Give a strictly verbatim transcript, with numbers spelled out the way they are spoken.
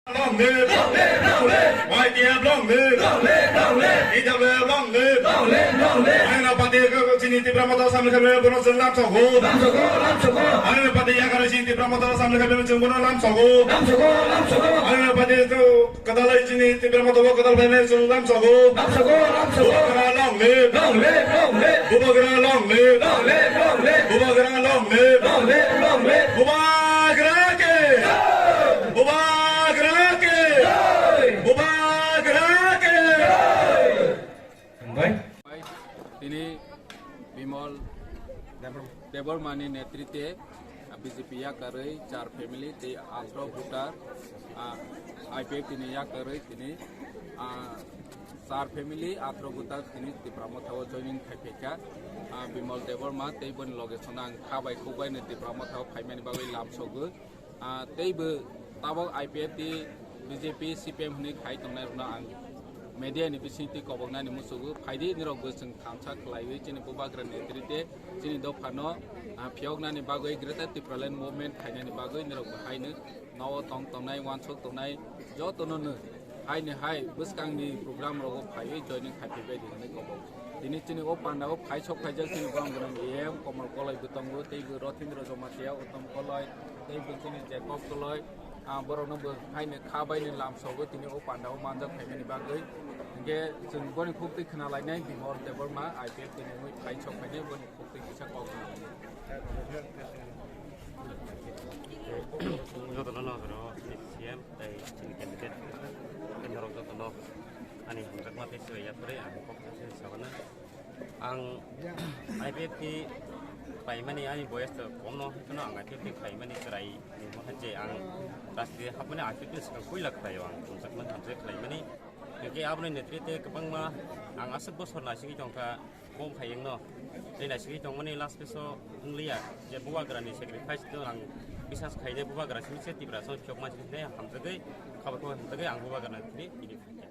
Long live! Long live! Long live! Y T F long live! Long live! Long live! T W F long live! Long live! Long live! Ano pati chini Tipra Motha samni khabe bono chwng lam sogo. Lam sogo, lam sogo. Ano pati yakar chini Tipra Motha samni khabe chwng bono lam sogo. Lam sogo, lam sogo. Ano pati to kadalai chini Tipra Motha bo kadal bai chwng lam sogo. Lam sogo, lam sogo. Bubagra long live! Long live! Long live! Bubagra long live! Long live! Long live! Bubagra long live! Long live! Long live! Bubagra ke! Bubagra ke! Jai! Bubagra ke! Jai! Tini Bimal Debbarma ni netrite, ah, B J P yakarwi char family tei atro voter, ah, I P F T ni yakarwi tini, ah, char family atro voter tini Tipra Motha o joining khai phaikha. Ah, Bimal Debbarma tei boni loge sona ang kha bai khuk bai no Tipra Motha o phaimani bagwi lam sogo. Ah, tei bo tabok I P F T, B J P, C P M hwnwi khai tongnai rokno ang media ni bisingtwi koboknani muchugo. Phaidi nirok bo chwng thansa khlaiwi chini bubagra netrite chini dophano, ah, phiyoknani bagwi Greater Tipraland Movement khainani bagwi nirok bo haino nogo tong tongnai, uansuk tongnai jotono no haini hai bwskangni program rogo phaiwi joining khai phaibai di hwnwi kobok. Tini chini o panda o phai sok phaijak chini borok gwnang A M Komol Koloi bo tongo, tei bo Rothindra Jamatia, Uttom Koloi, tei bo chini Jacob Koloi, ah, borokno bo haino kha bai ni lam sogo tini o panda o manjak phaimani bagwi. Hinkhe chwng boni khuktwi khna lainai Bimal Debbarma I P F T ni wngwi phai sok phainai boni khuktwi kisa kok khna lainai. Jotono no horo C M tei chini candidate tei norok jotono ani hamjakma tei swbai yaphari ang kok kaisa sabana. Ang I P F T paimani ani boyas to kom no hwnkhe no ang I P F T paimani chwrai ni mohan je ang rajniti hapmani I P F T swkang puila khlaio ang hamjakma hamjak khlaimani. Hinkhe aboni netrite kwbangma ang aswk bosor naisingwi tongkha. Bom khaiyang no tei naisingwi tongmani last piece o wngliya je bubagra ni sacrifice no ang bisas khaide bubagra simi se Tipra song phiyok mansi hinai hamjagwi khabar khabar hamjagwi ang bubagra ni tini tini phaikha.